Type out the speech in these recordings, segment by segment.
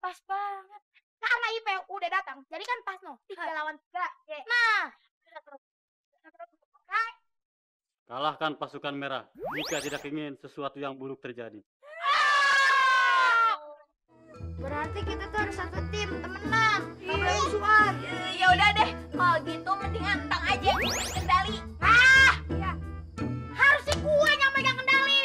pas banget. Karena IPE udah datang, jadi kan pas no. 3 lawan 3. Nah, kalahkan pasukan merah jika tidak ingin sesuatu yang buruk terjadi. berarti kita tuh harus satu tim, temenan. Nggak boleh musuhan. Ya udah deh, kalau gitu mending Antang aja yang kendali. Ya. Harusnya gue yang megang kendali.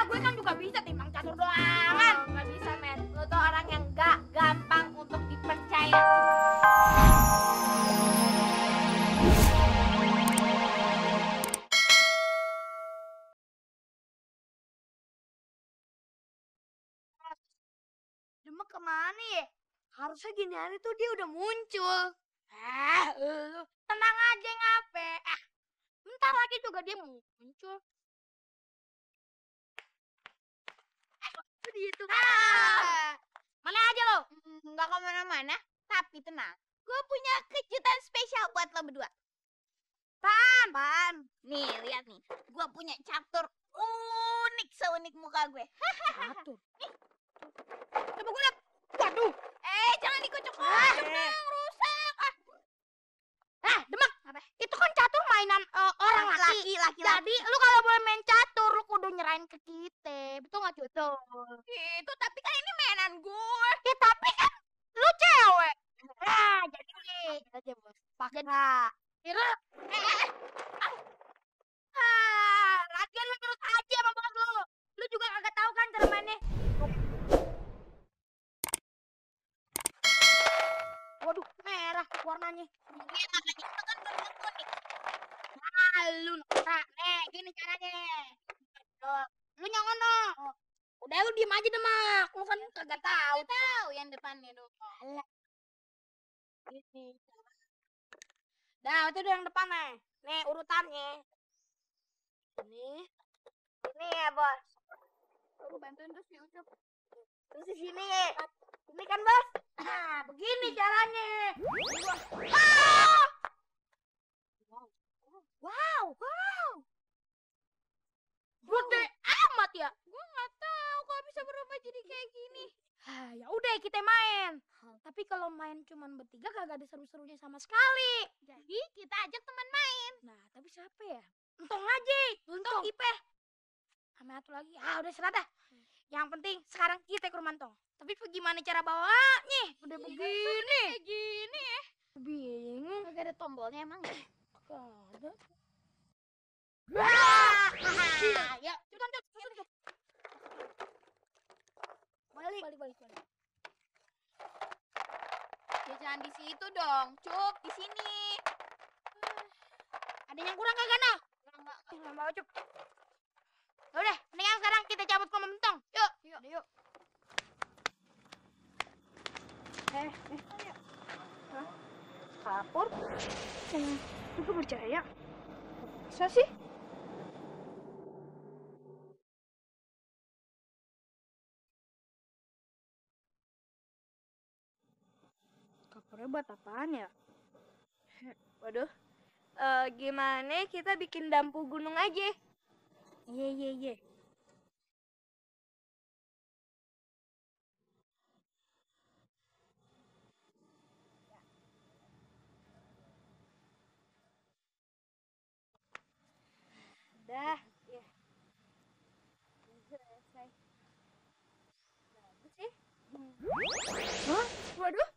Gue kan juga bisa timbang catur doangan. Nggak bisa, men. Lo tuh orang yang gak gampang untuk dipercaya. Demek kemana ya? Harusnya gini hari tuh dia udah muncul. Lu tenang aja ngape. Bentar lagi juga dia muncul. Gitu. Mana aja lo? Nggak kemana-mana, tapi tenang. Gue punya kejutan spesial buat lo berdua. Pan. Nih, lihat nih. Gue punya catur unik seunik muka gue. Catur. Coba gue lihat. Waduh. Jangan dikocok-kocok dong, rusak. Demek. Itu kan catur mainan orang laki. Jadi lu kalau boleh main catur lu kudu nyerahin ke kita. Betul nggak Betul. Itu tapi kan ini mainan gue. Ya tapi kan lu cewek. Jadi kita aja bos. Paksa. Kira. Latihan lu terus aja sama bos lu. Lu juga kagak tahu kan cara mainnya. Waduh, merah warnanya. Iya, makanya itu kan unik. Lu nih, gini caranya. Lu nyongon no. Udah lu diem aja Demak. Lu kan kagak tahu. Tahu yang depannya dong. Gini. Dah, itu udah yang depan nih. Nih urutannya. Ini ya bos. Lu bantuin terus ya Ucup. Terus di sini. Ini kan bos. Begini caranya. Wow. Gede amat ya. Gue nggak tahu kok bisa berubah jadi kayak gini. Ya udah kita main. Tapi kalau main cuman bertiga kagak ada seru-serunya sama sekali. Jadi kita ajak teman main. Nah, tapi siapa ya? Entong aja. Entong Ipe. Sama satu lagi. Udah serah dah. Yang penting sekarang kita ke rumah Entong. Tapi gimana cara bawanya? Udah begini. Kayak gini ya. Bingung. Kagak ada tombolnya emang ya? Kagak. Ya, cepetan. Balik. Ya jangan di situ dong, Cup. Di sini. Ada yang kurang kagak nah? Nggak mau Cup. Udah, mendingan sekarang kita cabut ke Mentong. Yuk. Yuk. Kapur? Itu percaya? Bisa sih? Kapurnya buat apaan ya? Waduh. Gimana kita bikin dampu gunung aja? Iya. Dah. Ya. Selesai. Bagus sih. Waduh.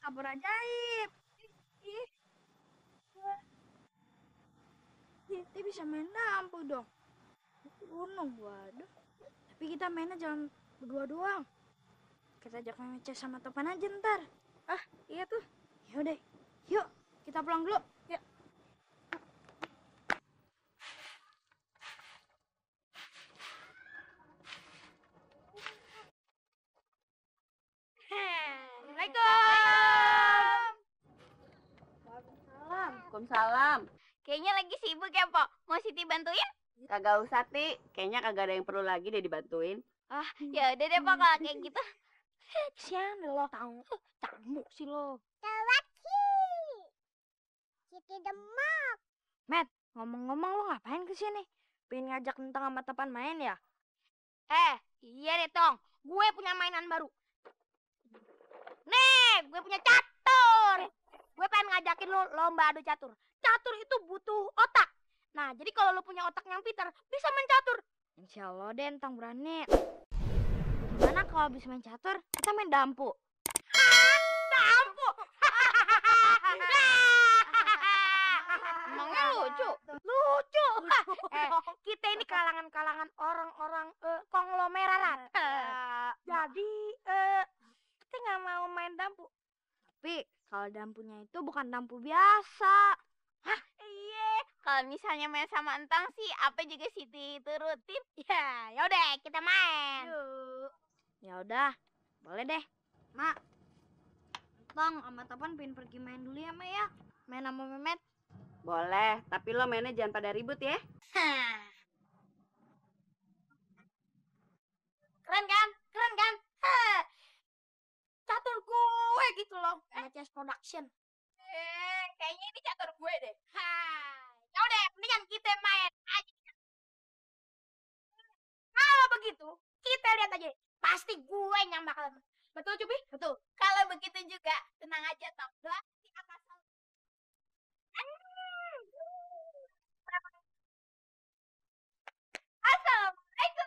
Kabur ajaib. Kita bisa main dampu dong. Gunung, waduh. Tapi kita mainnya jangan berdua doang. Kita ajak Mece sama Topan aja ntar. Iya tuh. Yaudah, yuk kita pulang dulu. Yuk. Waalaikumsalam. Kayaknya lagi sibuk ya, Po. Mau Siti bantuin? Kagak usah, Ti. Kayaknya kagak ada yang perlu lagi deh dibantuin. Ya udah deh, Po, kalau kayak gitu. Sian lo tahu. Tamu sih lo. Siti Demak. Ngomong-ngomong lo ngapain kesini? Pengen ngajak tentang sama Topan main ya? Iya deh, Tong. Gue punya mainan baru. Nih, gue punya catur. Gue pengen ngajakin lo lomba adu catur. Catur itu butuh otak. Nah, jadi kalau lo punya otak yang pintar, bisa main catur. Insya Allah deh, Tong berani. Gimana kalau bisa main catur, kita main dampu? Dampu? Emangnya lucu? Lucu. Kita ini kalangan-kalangan orang-orang konglomerat. Jadi kita nggak mau main dampu. Tapi kalau dampunya itu bukan dampu biasa. Hah? Iya, kalau misalnya main sama Entang sih, apa juga Siti turutin. Ya udah kita main. Ya udah, boleh deh. Mak, Tong sama Topan pengen pergi main dulu ya, Mak ya. Main sama Memet. Boleh, tapi lo mainnya jangan pada ribut ya. Keren kan? Keren kan? Catur gue gitu loh. MCS Production. Kayaknya ini catur gue deh. Ya udah, mendingan kita main aja. Kalau begitu, kita lihat aja. Pasti gue yang bakal. Betul, Cupi? Betul. Kalau begitu juga, tenang aja, Tok. Doa di atas. Assalamualaikum.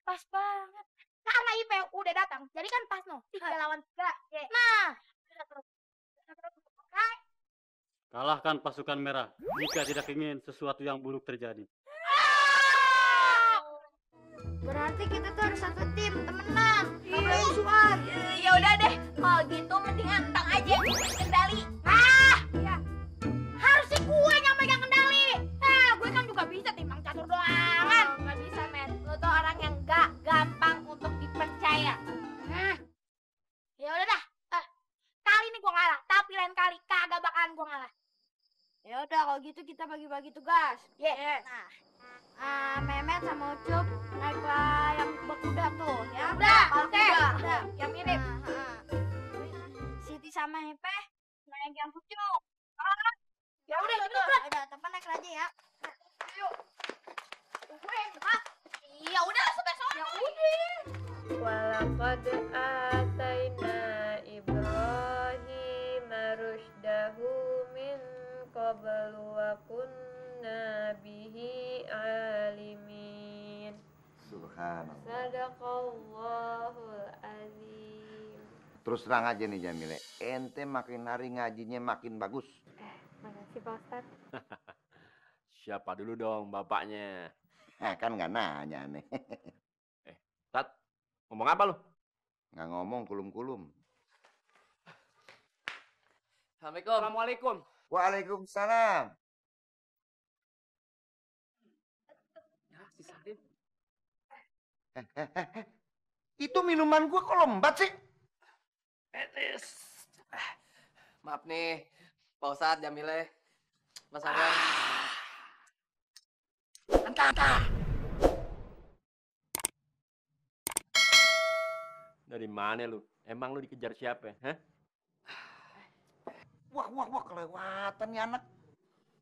Pas banget. Karena IP udah datang, jadi kan pas no. 3 lawan 3. Nah. Kalahkan pasukan merah jika tidak ingin sesuatu yang buruk terjadi. Berarti kita tuh harus satu tim, temenan. Nggak boleh musuhan. Ya udah deh, kalau gitu mendingan Entang aja yang pegang kendali. Iya. Harusnya gue yang megang kendali. Gue kan juga bisa timbang catur doang. Nggak bisa, men. Lo tuh orang yang gak gampang untuk dipercaya. Ya udah dah. Kali ini gue ngalah, tapi lain kali kagak bakalan gue ngalah. Ya udah kalau gitu kita bagi-bagi tugas. Nah, Memet sama Ucup naik yang berkuda tuh, ya. Oke. Yang mirip. Siti sama Hepe naik yang pucuk. Ya udah gitu. Udah, Topan naik aja ya. Yuk. Ya udah, sampai sono. Ya udah. Walaqad atayna Ibrahim rusydahu min qablu wa kunna bihi alimin. Subhanallah. Sadaqallahul azim. Terus terang aja nih Jamile, ente makin hari ngajinya makin bagus. Makasih Pak Ustadz. Siapa dulu dong bapaknya? Kan nggak nanya nih. Tat, ngomong apa lu? Nggak ngomong kulum-kulum. Assalamualaikum. Waalaikumsalam. Ya, si Sadim. Itu minuman gua kok lembat sih? Maaf nih, Pak Ustadz, Jamile, Mas Abang. Dari mana lu? Emang lu dikejar siapa? Hah? Wah, kelewatan nih anak.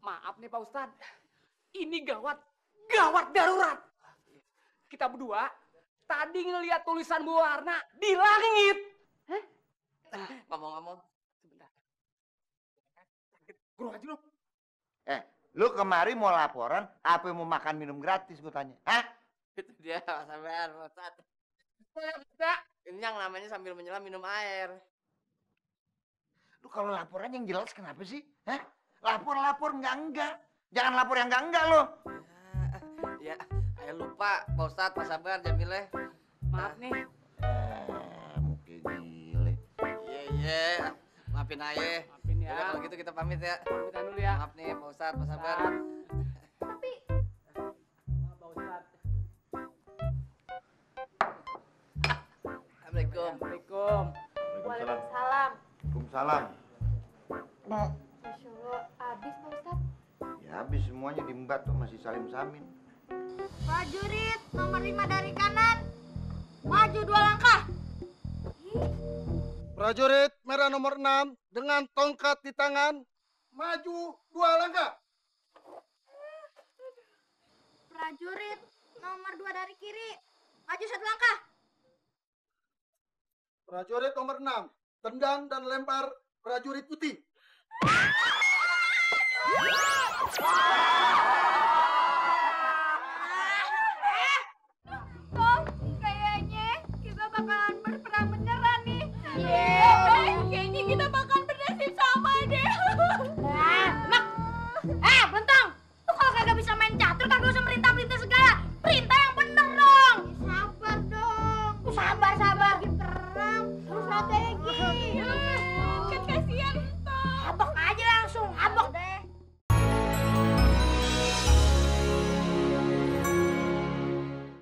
Maaf nih Pak Ustadz, ini gawat darurat. Kita berdua tadi ngeliat tulisan berwarna di langit. Ngomong-ngomong, sebentar. Guru aja lu. Lu kemari mau laporan, apa mau makan minum gratis gua tanya? Hah? Itu dia Mas Abang, Pak Ustadz. Ini yang namanya sambil menyelam minum air. Lu kalau laporan yang jelas kenapa sih? Hah? Lapor enggak. Jangan lapor yang enggak lo. Ya, saya lupa Pak Ustadz, Mas Sabar, Jamile. Maaf nih. Muka gile. Iya. Maafin aja. Maafin ya. Yaudah, kalau gitu kita pamit ya. Pamitan dulu ya. Maaf nih Pak Ustadz, Mas Sabar. Maaf Pak Ustadz. Assalamualaikum. Assalamualaikum. Waalaikumsalam. Waalaikumsalam. Masya Allah, habis Pak Ustadz. Ya habis semuanya diembat tuh masih salim-samin. Prajurit nomor 5 dari kanan. Maju 2 langkah. Prajurit merah nomor 6 dengan tongkat di tangan, maju 2 langkah. dari kiri. Maju 1 langkah. Prajurit nomor 6, tendang dan lempar prajurit putih. Tom, kayaknya kita bakalan berperang beneran nih. Kayaknya kita bakalan bernasib sama deh. Bentang. Lu kalau kagak bisa main catur kagak usah merintah-merintah segala. Perintah yang bener dong. Sabar dong. Sabar. Lagi perang. Terus latihannya